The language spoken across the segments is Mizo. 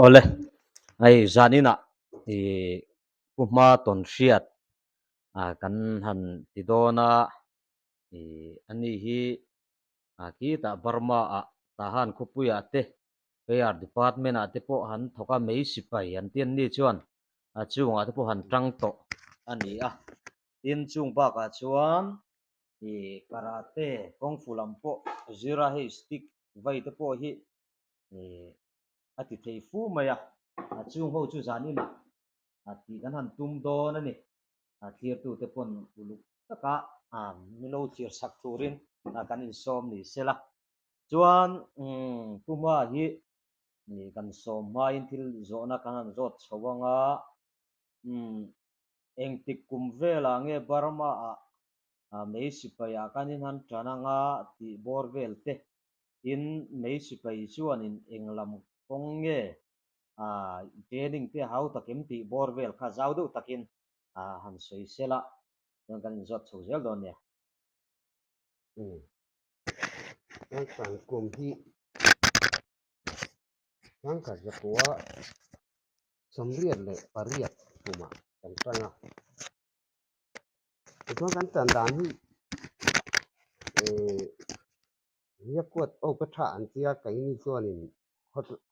Awle, hei zaninah i Pu Hma tawn hriat kan han ti dawn a, i ani hi khitah Burma ah Tahan khawpuiah te Fire Department ah te pawh han thawk a, mei sipai an ti an ni chuan a chungah te pawh han tang tawh a ni a, tin chung bakah chuan i karate kawng fu lam pawh zira hei stick vai te pawh hi ih a ti thei fu mai a, a chung ho chu zan inah a tih kan han tum dawn a ni, a thlirtute pawn uluk taka a milo thlir chak turin kan insawm ni sela. Chuan Pu Hma hi kan sawm hmain thil zawhna kan han zawt chho ang a, engtik kum velah nge Burma ah mei sipai ah kan in han tan ang a tih bawr vel te tin mei sipai chuanin eng lam kawng nge training te hau takim tih bawr vel kha zau deuh takin han sawi sela chuan kan inzawt chho zel dawn nia. Kan tan kum hi Sangkhat zakua 98 kumah kan tan a. Tichuan kan tan dan hi Riakkuat awka tha an tia keini chuanin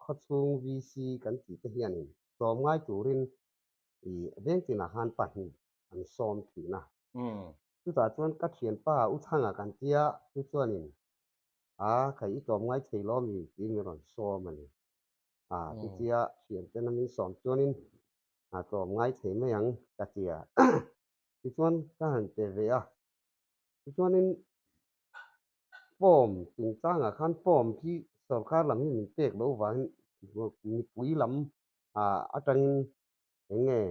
khawchhung VC kan tih te hianin tlawm ngai turin veng tinah khan pahnih an sawm thin a. Chutah chuan ka thianpa U Thanga kan tia chu chuanin a khaih i tlawm ngai thei lo ami tiin min rawn sawm a ni. A chutia thianten a min sawm chuanin a tlawm ngai thei mai ang ka tia. Tichuan ka han pe ve a. Tichuanin form chungchangah khan form hi sorkar lam hi min pek loh vangin mipui lam atangin eng nge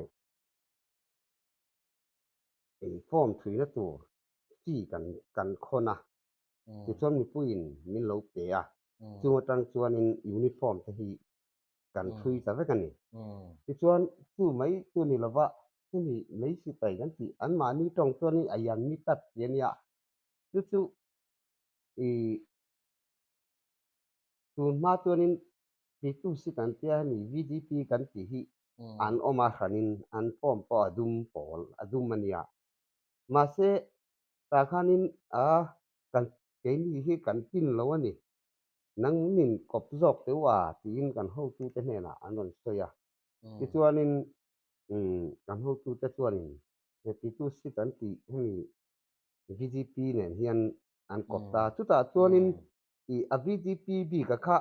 Form thuina tur fee kan kan khawn a, tichuan mipuiin min lo pe a, chung atang chuanin uniform te hi kan thui ta vek a ni. Tichuan chu mai chu ni lova hemi mei sipai kan tih anmahni tawng chuanin a yan mi tat ti a nia, chu chu ih tun hma chuanin Pitusit an tia hemi VDP kan tih hi an awm a hranin an form pawh a dum pawl a dum a nia. Mahse tah khanin a kan keini hi kan pin lo a ni. Nang nin kawp zawk teh u a tiin kan hotute hnenah an rawn sawi a. Tichuanin kan hotute chuanin he Pitusit an tih hemi VDP nen hian an kawp ta. Chutah chuanin ih a VDP bik a kha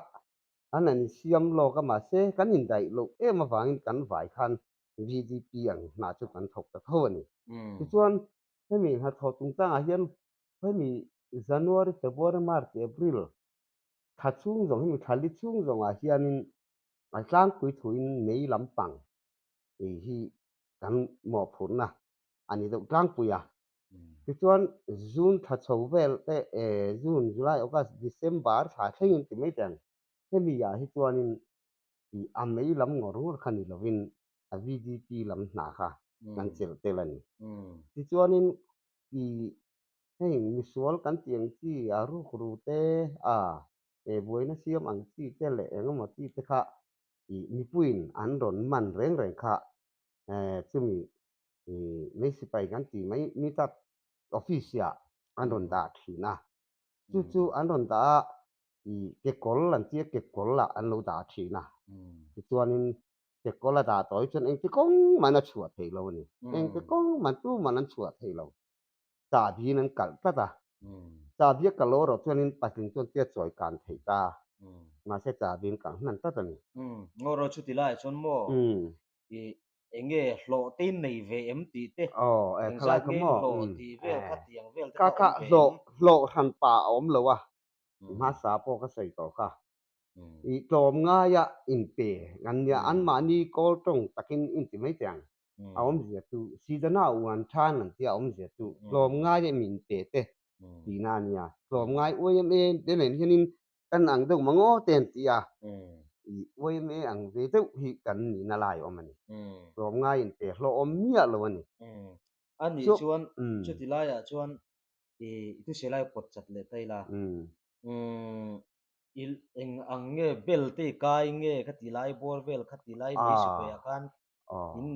an han insiam lawk a mahse kan indaih loh em avangin kan vai khan VDP ang hna chu kan thawk ta tho a ni. Tichuan hemi hnathawh chungchangah hian hemi January, February, March, April thla chhung zawng hemi thla li chhung zawngah hianin a tlangpui thuin mei lampang hi kan mawhphurhna a ni deuh tlangpui a. Tichuan June thla chho vel te June, July, August, December thla thlengin ti mai teng hemi ah hi chuanin ih a mei lam ngawr ngawr kha ni lovin a VDP lam hna kha kan chelh tel a ni. Tichuanin ih heng misual kan tih ang chi a rukru te a buaina siam ang chi te leh engemaw chi te kha ih mipuiin an rawn man reng reng kha chumi Mei sipai kan tih mai mi tak office ah an rawn dah thin a, chu chu an rawn dah a ih kekawl an tia kekawl ah an lo dah thin a, tichuanin kekawl a dah tawh hi chuan engti kawng man a chhuah theih lo a ni, engti kawng man tu man an chhuah theih lo, chahbi in an kalh tlat a, chahbi a kalh erawh chuanin patling chuan tia chawi kan theih ta, mahse chahbi an kalh hnan tlat a ni. Ngaw rawh chuti laiah chuan maw ih Eng nge hlawh te in nei ve em tih te, eng zat nge in hlawh tih vel kha tiang vel te kha awm ve em? Hlawh hran pa a awm lo a, hmasa pawh ka sawi tawh kha. I tlawm ngaia inpe an nia, anmahni kawl tawng takin in ti mai teh ang. A awmzia chu Sidana uan than an tia a awmzia chu tlawm ngaia min pe te tihna a nia. Tlawm ngai YMA te nen hianin Kan ang deuh mang aw te an ti a, i YMA ang ve deuh hi kan nihna lai awm a ni. Tlawmngai in pe hlawhawm miah lo a ni. A nih chuan chuti laiah chuan i thusei lai pawt chat leh ta ila. I eng ang nge bel te i kai nge kha ti lai bawr vel kha ti lai mai sipai ah khan in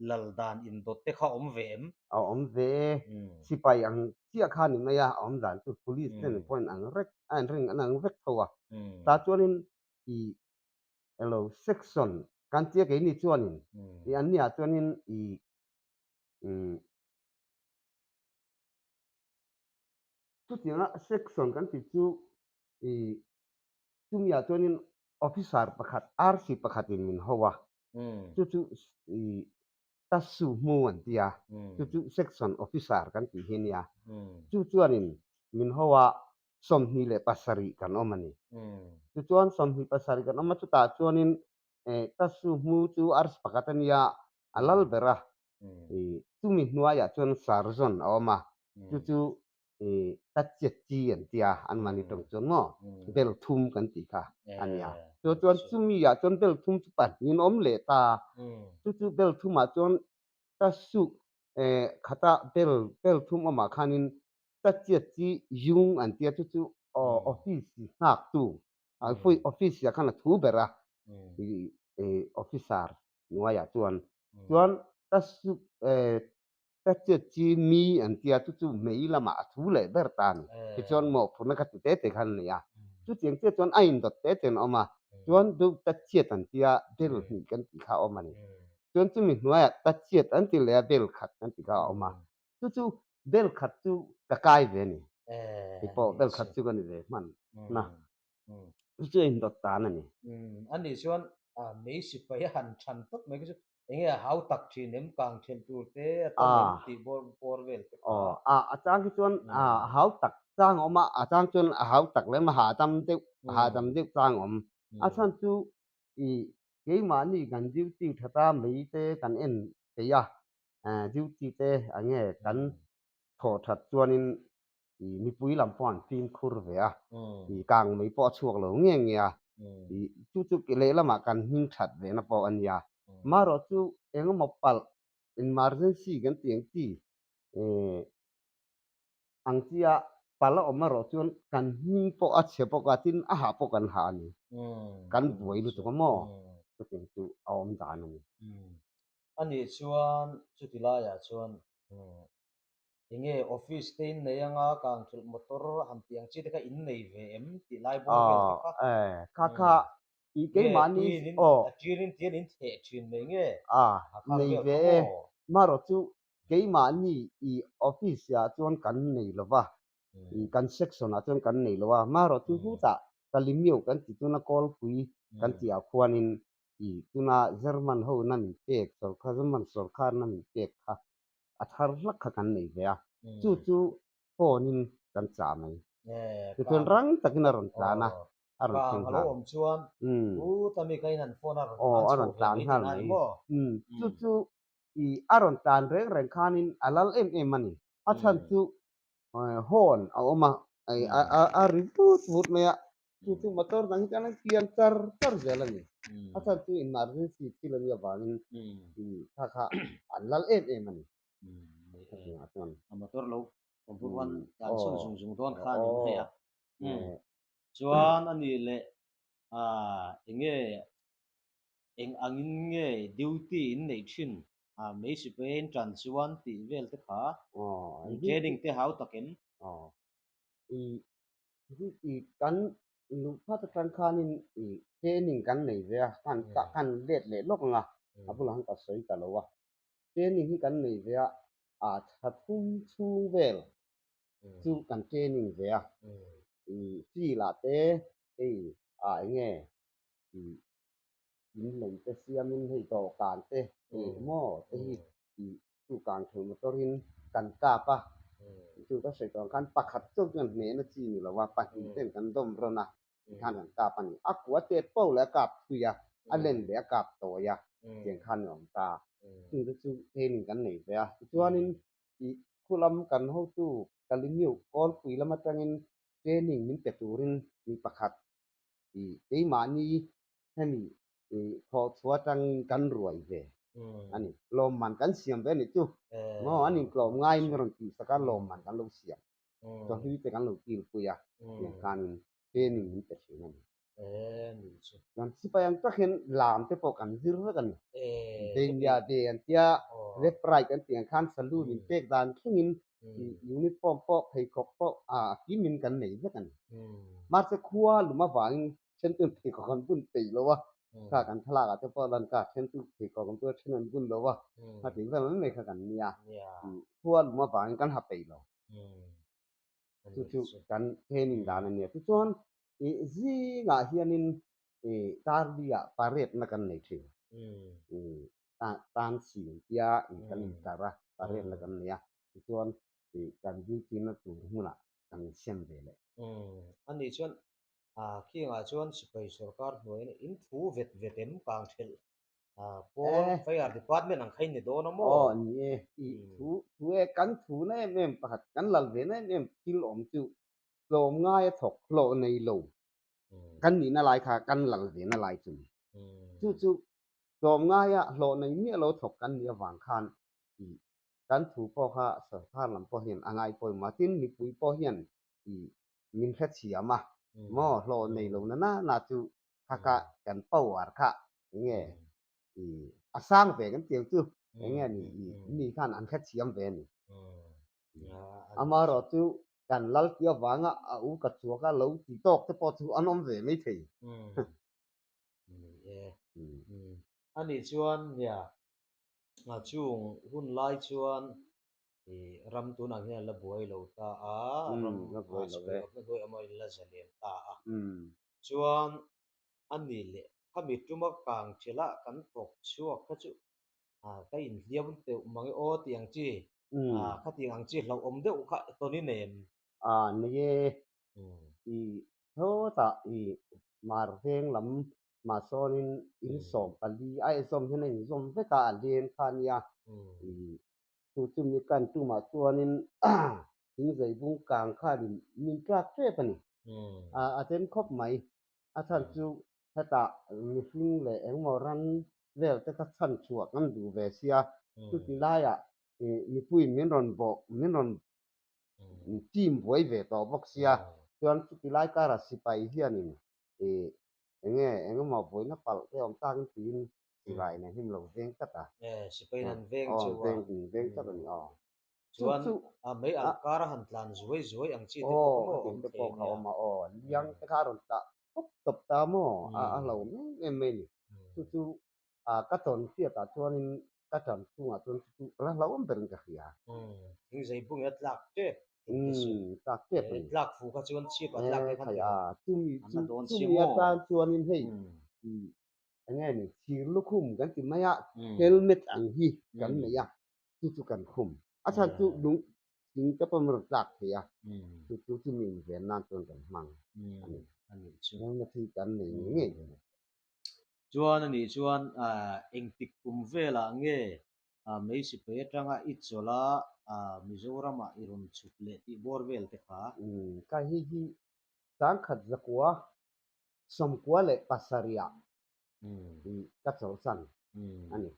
lal dan indawt te kha awm ve em? A awm ve e. Sipai ang chiah kha ni mai a, a awm dan chu police te nen pawh in ang rek a in ring an ang vek tho a. Tah chuanin i elo section kan tia keini chuanin i an nia chuanin i Chutianga section kan tih chu i chumiah chuanin officer pakhat RC pakhatin min ho a, chu chu i Tassu hmu an ti a, chu chu section officer kan tih hi a nia. Chu chuanin min ho a 27 kan awm a ni. Tichuan 27 kan awm a, chutah chuanin Tassu hmu chu RC pakhat a nia, a lal ber a, chumi hnuaiah chuan Sergeant a awm a, chu chu Tatchiatchi an ti a, anmahni tawng chuan maw bel thum kan tih kha a nia. Chu chuan chumi ah chuan bel thum chu pahnih an awm leh ta, chu chu bel thumah chuan Tassu khata bel bel thum awmah khanin Tatchiatchi Yung an ti a, chu chu office nghaktu office ah khan a thu ber a, officer hnuaiah chuan chuan ka chiat chi mi an tia chu chu mei lamah a thu leh ber ta a ni. Tichuan mawhphurhna kha ti te te khan a nei a, chutiang chiah chuan a indawt te te an awm a, chuan deuh ta chiat an tia bel hnih kan tih kha a awm a ni. Chuan chumi hnuaiah ta chiat an ti leh a bel khat kan tih kha a awm a, chu chu bel khat chu ka kai ve a ni. Keipawh bel khat chu ka ni ve hman na. Chu chu a indawt tan a ni. Anih chuan mei sipai a han than tawp mai kha chu enge a hau tak thin em kang thelh tur te a tam em tih bawr bawr vel te kha. Aw a chang hi chuan a hau tak chang a awm a, a chang chuan a hau tak lem a hahdam deuh hahdam deuh chang a awm. A chhan chu i keimahni kan duty that a mei te kan en peih a, duty te enge kan thawh that chuanin i mipui lam pawh an fimkhur ve a, i kang mai pawh a chhuak lo nge nge a, i chu chu lehlamah kan hming that ve na pawh a nia. Marawh chu engemaw palh emergency kan tih ang chi ang chia palh a awm erawh chuan kan hming pawh a chhe bawk a, tin a hah pawh kan hah a ni. Kan buai lutuk a maw? Chutiang chu a awm dan a ni. Anih chuan chuti laiah chuan Enge office te in nei anga kang thulh motor han tih ang chi te kha in nei ve em tih lai bawr vel te kha. Kha kha i keimahni tuiin in a ṭirin tian in theh ṭhin mai nge a khang vel kha maw. Marawh chu keimahni i office ah chuan kan nei lo va, i kan section ah chuan kan nei lo a, marawh chu hutah Kalimiu kan ti tuna Kawlpui kan tih ah khuanin i tuna German ho na min pek sorkar German sorkar na min pek kha a thar hlak kha kan nei ve a, chu chu phone in kan chah mai. Tichuan rang takin a rawn tlan a, a rawn thleng nghal. Aw a rawn tlan nghal mai. Chu chu i a rawn tlan reng reng khanin a lal em em a ni. A chhan chu horn a awm a, a ri vut vut mai a, chu chu motor dang hi chuan an pian char char zel a ni. A chhan chu emergency thil a nih avangin kha kha an lal em em a ni. Hetiangah chuan. A motor lo awm pawh khan tlan chhun zung zung dawn kha a ni mai a. Chuan a nih leh enge eng angin nge duty in neih thin mei sipai a intan chuan tih vel te kha training te hau tak em? I kan luh phat atang khanin i training kan nei ve a, kan kan let leh lawk ang a, a bulah khan ka sawi ta lo a. Training hi kan nei ve a, a thla thum chhung vel chu kan training ve a. I field ah te hei ah eng nge i in lei te siamin hei dawhkan te hei maw te hi i chu kang thei motor in kan kap a, chu ka sawi tawh ang khan pakhat chauh chuan hnehna chi ni lo a, pahnih ten kan dawm rawn a, tikhan kan kap a ni. A kua tet po leh a kap thui a, a len leh a kap tawi a, tiang khan a awm ta. Chungte chu training kan nei ve a, tichuanin i khulam kan hotu Kalimiu Kawlpui lam atangin training min pe turin mi pakhat i keimahni hemi i thawhchhuah atangin kan ruai ve a ni. Lawmman kan siam ve a nih chu. Maw an intlawm ngaiin rawn tihsak a lawmman kan lo siam. Chawhlui te kan lo kilpui a tiang khanin. training min pe thin a ni. Eh nih chu. Chuan sipai ang tak hian lam te pawh kan zir vek a ni. Eh Deinia de an tia left right an tih ang khan salute in pek dan thlengin uniform pawh pheikhawk pawh a kimin kan nei vek a ni. Mahse khua lum avangin then chuan pheikhawk an bun peih lo a, kha kan thlalak ah te pawh lan ka then chu pheikhawk an bun a then an bun lo a, kha tih vel mai mai kha kan nia. Khua lum avangin kan ha peih lo. Chu chu kan training dan a nia. Tichuan Ih zingah hianin ih Darli-ah parade na kan nei thin. Ih tan si an tia ih kan intar a, parade na kan nei a. Tichuan ih kan duty na tur hmunah kan insem ve leh. Ani chuan khingah chuan sipai sorkar hnuaiin in thu vet vet em kang thelh pawl fire department ang kha in ni dawn a maw? Aw ni e, ih thu thu e kan thu na em em pakhat kan lal ve na em em thil awm chu tlawm ngai a thawk hlawh nei lo kan nihna lai kha kan lal ve na lai chu ni. Chu chu tlawm ngaia hlawh nei miah lo thawk kan nih avang khan ih kan thu pawh kha sorkar lam pawh hian a ngai pawimawh a, tin mipui pawh hian ih min hrethiam a maw hlawh nei lo na na na chu kha kha kan power kha enge ih a sang ve kan tih ang chu enge ni ih mi khan an hrethiam ve a ni. Amaherawh chu kan lal tih avanga a u ka chhuak a lo ti tawk te pawh chu an awm ve mai thei. Ni e. Ani chuan nia chung hun lai chuan i ram tunah hian a la buai lo ta a, ram sipai awpna hnuai awm a in la zalen ta a. Chuan ani leh khami tuma kang thila kan thawk chhuak kha chu ka inhliam deuh mang e aw tih ang chi, khatiang ang chi hlauhawm deuh kha tawn i nem. Ni e, i thawtah i mar veng lam mah sawnin in 14 a inzawm hian a inzawm vek a, a leng kha a nia. I chu chumi kan tumah chuanin thingzei bung kang khanin min tlak tep a ni. A then khawp mai. A chhan chu hetah mihring leh engmaw ran vel te kha chhan chhuah kan duh ve sia, chuti laiah mipuiin min rawn bawh, min rawn team buai ve tawh bawk sia, chuan chuti lai karah sipai hianin ih enge engemaw buaina palh te awm takin tiin silai nen him lo veng tlat a. Sipaiin an veng chu a. Veng tlat a ni aw. Chuan a mei alh kar a han tlan zuai zuai ang chi te pawh kha maw awm thei a nia. Awm a aw, liang te kha a rawn tah tawp tawp ta maw a hlo em em mai a ni. Chu chu ka tawn hriatah chuanin ka tan chhungah chuan chu chu la hlauhawm berin ka hria. Thing zei bungin a tlak tep thing te chu. Tlak tep a ni. Tlak fu kha chuan chhip a tlak te khan tih a na dawn sia maw. Chumi atan chuanin hei eng nge ni thir lukhum kan ti mai a, helmet ang hi kan nei a. Chu chu kan khum. A chhan chu lung thing te pawh rawn tlak thei a, chu chu chu mi inven nan chuan kan hmang a ni. Helmet hi kan nei ngei ngei a ni. Chuan a nih chuan engtik kum velah nge mei sipai atanga i chawlh a Mizoramah i rawn chhuk leh tih bawr vel te kha? Ka hi hi 1997ah ka chawlhsan a ni.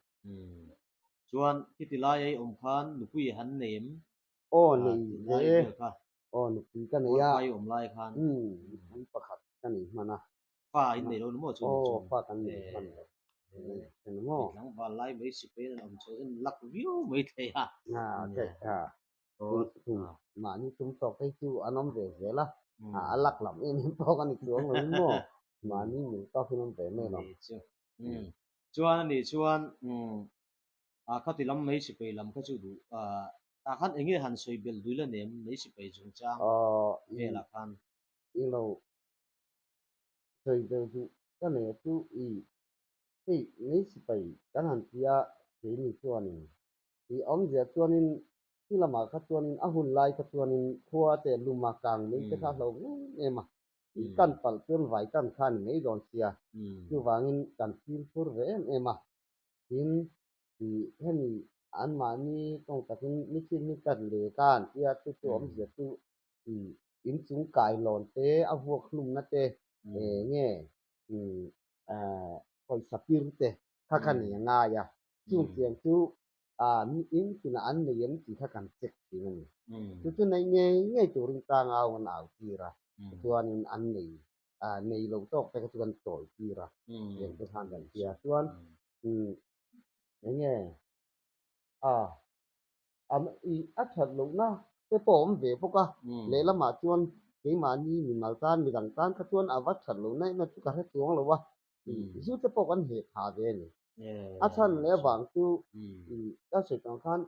Chuan khiti lai ei awm khan nupui i han nei em? Aw nei ve e. Aw nupui ka nei a. Fa i awm lai khan. Nupui pakhat ka nei hman a. Fa in nei lo ni maw chuan? Aw fa kan nei hman lo. Ni maw? Tlangval lai mai sipai an awm chho hian lak viau mai thei a. Mahni tum tawk phei chu an awm ve zel a, a lak lam em em pawh ka ni chuang lo in maw? Mahni mil tawk in awm ve mai lo. Chuan a nih chuan khati lam mei sipai lam kha chu duh tah khan eng nge han sawi belh dui la nem mei sipai chungchang velah khan? I lo sawi belh duh ka nei a chu i hei mei sipai kan han tia keini chuanin i awmzia chuanin khi lamah kha chuanin a hun lai kha chuanin khua te luma kang mai te kha a hlo em em a. Kan palh chuan vai kan kha a ni mai dawn sia, chuvangin kan fimkhur ve em em a. Tin, ih hemi anmahni tawng takin nichin hi kan lek a an tia, chu chu awmzia chu ih inchung kailawn te, a vuak hlumna te, eng nge ih pawisa pir te kha kha nei a ngai a. Chung tiang chu in tinah an nei em tih kha kan check thin a ni. Chu chu neih ngei ngei turin tlangau an au tir a. Chuanin an nei nei lo tawk te kha chu kan chawi tir a, tiang te khan kan tia. Chuan eng nge a a that lohna te pawh a awm ve bawk a, lehlamah chuan keimahni mimal tan midang tan kha chuan a va that lohna em em chu ka hre chuang lo a, zu te pawh kan heh phah ve a ni. A chhan leh avang chu ka sawi tawh ang khan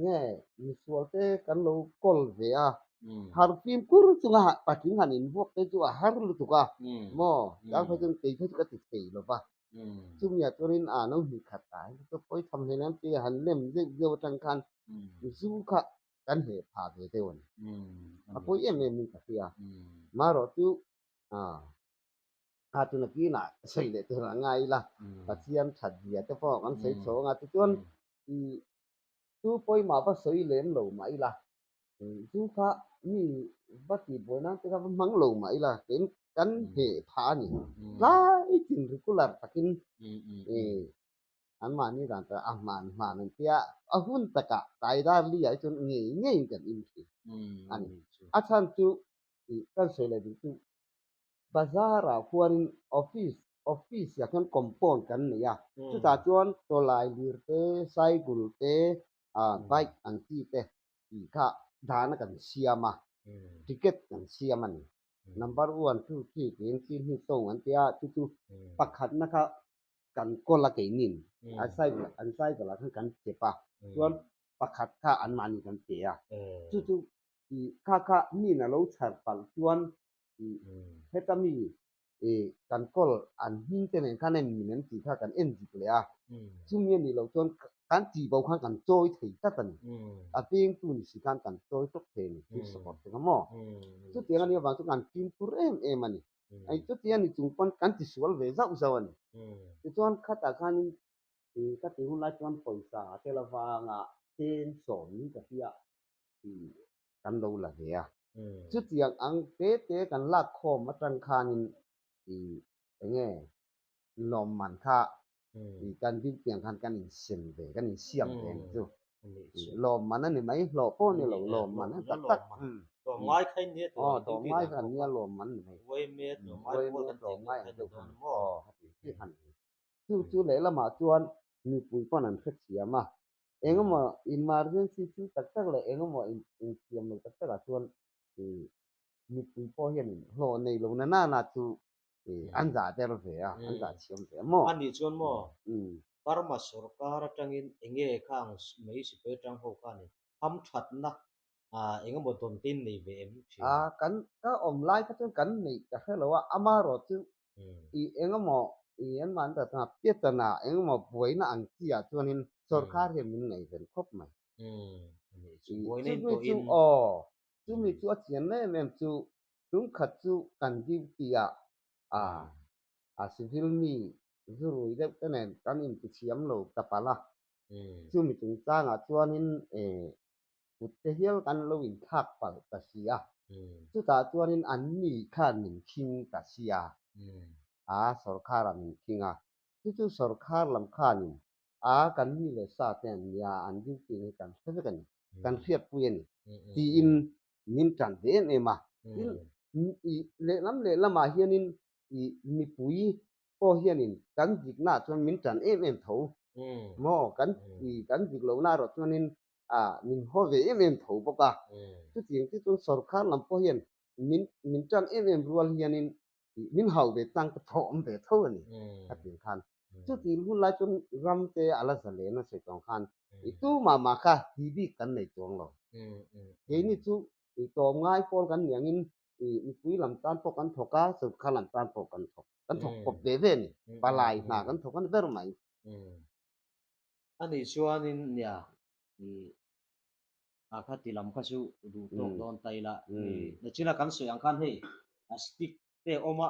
Nge misual te kan lo kawl ve a, har fimkhur chunga patling han invuak te chu a har lutuk a, maw? Chang phei chuan kei phei chu ka ti thei lo va, chumi ah chuanin a no hnih khat ah hian chu pawi tham hle lam chi han lem zeuh zeuh atang khan zu kha kan heh phah ve deuh a ni. A pawi em em in ka hria. Marawh chu a tuna kinah sawi leh tur a ngai ila, Pathian that zia te pawh kan sawi chho anga tichuan i chu pawimah va sawi lem lo mah ila, chu kha mi va tihbuai nan te kha va hmang lo mah ila kein kan heh phah a ni. Tlai tin regular takin i anmahni dan tak a hman hman an tia a hun takah tlai dar li ah hi chuan ngei ngeiin kan in thin a ni. A chhan chu i kan sawi leh duh chu Bazar ah khuanin office office ah khan compound kan nei a, chutah chuan tawlai lir te, cycle te, ah bike ang chi te tih kha dahna kan siam a, ticket kan siam a ni. Number one, two, three tiin chi hnu tawng an ti a, chu chu pakhatna kha kan kawl a keinin a cycle an cycle ah khan kan chep a, chuan pakhat kha anmahni kan pe a, chu chu ih kha kha min a lo chhar palh chuan Heta mi kan kawl an hming te nen khan en min an tih kha kan en dik leh a, chumi a nih loh chuan kan tih bo khan kan chawi thei tlat a ni. A vengtu ni si khan kan chawi tawp thei a ni thil sakawr te kha maw. Chutiang a nih avang chuan kan fimkhur em em a ni. Chutiang a ni chung pawn kan tisual ve zauh zauh a ni. Tichuan khatah khanin ka tih hun lai chuan pawisa tel avanga chen sawm in ka hria kan lo la ve a. Chutiang ang te te kan lak khawm atang khanin i enge lawmman kha i kan duty ang khan kan insem ve, kan insiam ve ang chu. Lawmman a ni mai, hlawh pawh a ni lo, lawmman a tak tak. Tlawmngai kha in nia tawh ang duty dan pawh kha. Lawmman a ni mai. Uaime tlawmngai pawl kan tih ang kha ni dawn a maw? Chu chu lehlamah chuan mipui pawn an hrethiam a, Engemaw emergency thil tak tak leh engemaw inthiam lo tak takah chuan mipui pawh hian hlawh nei lo na nana chu an zah der ve a, an zah thiam ve a maw? A nih chuan maw Burma sorkar atangin enge khang mai sipai atang ho khan hamthatna engemaw dawn te in nei ve em thin? Kan ka awm lai kha chuan kan neih ka hre lo a, amaherawh chu i engemaw i anmahni ta chuan piatana engemaw buaina ang chi ah chuanin sorkar hian min ngaihven khawp mai. Chumi chu aw, chumi chu a chian em em chu tumkhat chu kan duty ah a civil mi zurui deuh te nen kan intithiam lo ta palh a, chumi chungchangah chuanin kut te hial kan lo inthlak palh ta si a, chutah chuanin anni khan min khing ta si a, a sorkharah min khing a, chu chu sorkhar lam khanin a kan mi leh sa te an nia, an duty hi kan hre vek a ni, kan hriatpui a ni tiin min tan ve em em a, tin lehlam lehlamah hianin mipui pawh hianin kan diknaah chuan min tan em em tho maw, kan kan dik lohna erawh chuanin a min haw ve em em tho bawk a, chutiang chu chuan sorkar lam pawh hian min min tan em em rual hianin min hau ve chang ka thawh awm ve tho a ni ka tih khan. Chutiang hun lai chuan ram te a la za len a sawi tawng khan i tu mah mah kha ti bik kan nei chuang lo. Keini chu i tawm ngai pawl kan ni angin i mipui lam tan pawh kan thawk a, sorkar lam tan pawh kan thawk kan thawk kawp ve ve a ni. Palai hna kan thawk a ni ber mai. A nih chuanin nia i a kha ti lam kha chu duh tawk dawn ta ila. Nachina kan sawi ang khan hei a stick te a awm a.